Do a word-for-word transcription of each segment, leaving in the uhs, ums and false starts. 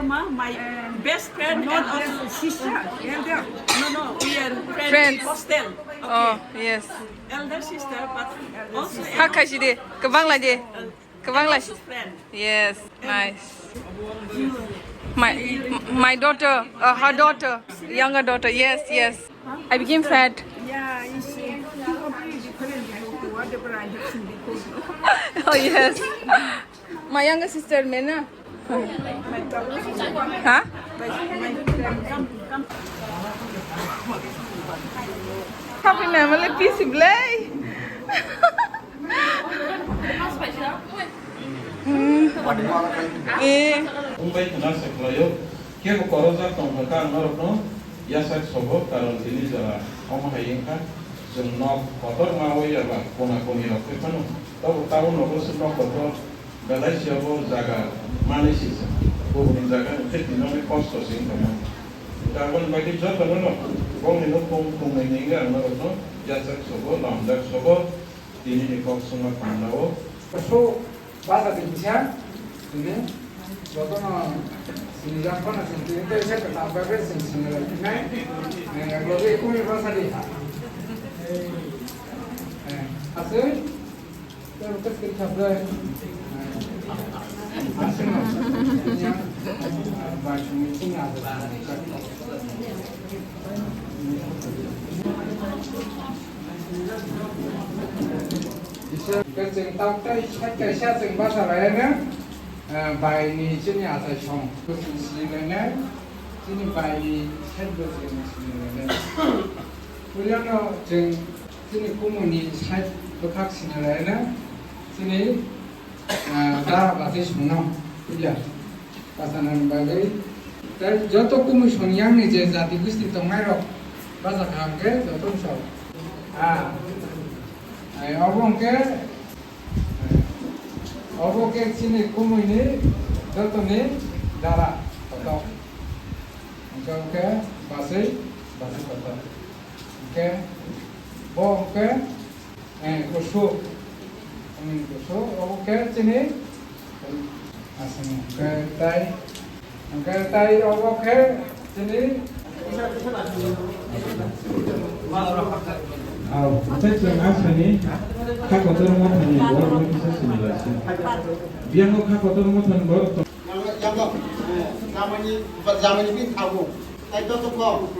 Ma, my best friend and also sister, elder. No, no, we are friends. Friends. Hostel. Oh, yes. Elder sister, but also. Hak khaisi de, kwbang lai de. Kwbang lai. Also friend. Yes, nice. My, my daughter, uh, her daughter, younger daughter. Yes, yes. I became fat. Yeah, you see, totally different to whatever I have seen before. Oh, yes. My younger sister, Mena. Ha? Happy memory, peace, play. Hmm. Eh. Wngbai khna se khlaio, kebo korojak tong kha ang norokno yasak sobo, karon tini jora omo hai wngkha, chwng nok kotor ma wi eba kona koni rok khe phano, tobo tabuk nogo se nok kotor, belai se obo jaga manwi sisa, kubuni jaga hwnkhe tini kosto se wngkha. Aboni bagwi jotono no bongni nukhung khungnwi ni wngkha ang norokno yasak sobo, lamjak sobo, tini ni kok swngo tangdao. Basa di kisa, ini, jotono sini jak phano sini tini tei se kwtal bagwi sini sini lai tini. Eh, logi kumi basa di ha. Eh, asli, tei buka sini khabrai. Eh, asli no. Ini ya, bai sini sini ada. Khe chwng tabuk tei side kaisa chwng basa lainai, eh, baini chini achai song. Chwng sini lainai, chini baini side bo chwng sini lainai. Puilano chwng chini kumuni side bwkhak sini lainai, chini Ah, da bati songno puila bachana bagwi. Tei joto kumui songyang ni je jati gusti tongnai rok bachakha hwnkhe joto ni sabo. Ah, ai obo hwnkhe, obo khe chini kumui ni joto ni dara kotor. Hwnkhe obo khe basui, basui kotor. Hwnkhe bo hwnkhe Eh, kusu. Hmm, kusu. Obo khe chini. Aswng khe tai. Hwnkhe tai obo khe chini. Au, tei chwng aswkni kha kotor wngma thani borokno kisa sini lai se. Biyango kha kotor wngma thani borok. Yang, yang, eh, jamani, jamani bin thago. Tai joto kok.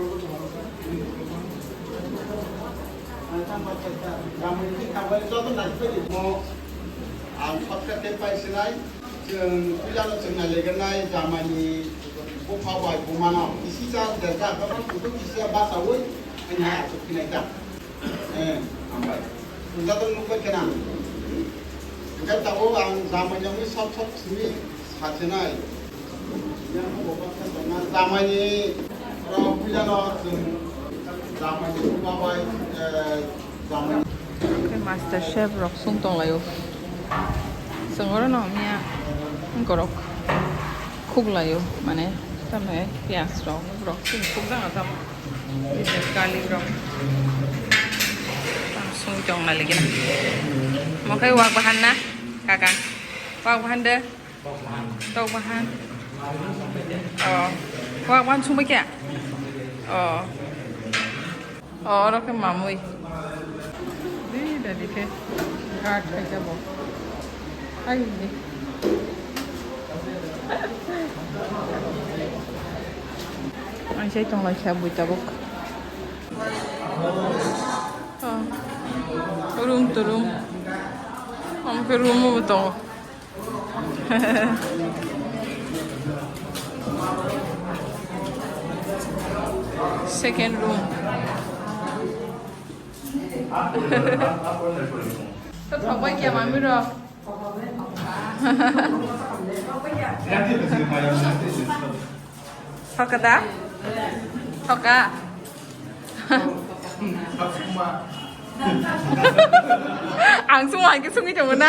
Ang shortcut tei pai sinai, chwng puilano chwng naileganai jamani bupha bai bumano kisi cha derga, tamo kutu kisi cha basaui, ani hai achuk phinai ta. Eh, hambai. Joto nukbai khena. Hingke tabuk ang jamani wngwi sok sok simi sachinai. Jamaini rok puilano chwng jamaini buma bai, eh, jamaini. Master chef rok sung tonglaio. Chwng oro no miya borok khuk laio, mane tamni piyaj rok borok chini khuk jana tamo. Kali rok. Sung tong lagi na. Mo khe wak bahan na, kaka. Wak bahan de. Tok bahan. Oh. Wak bahan sung kya? Oh. Oh, oro khe mamui. Di dadi khe. Gak khai jabo. Ai di. Ang sai tong lai kha bui tabuk. Oh. Room to room. Ang khe room o tongo. Second room. To thokbai kya mami rok. Thoka da? Thoka. Ang sung ang sung itu mana?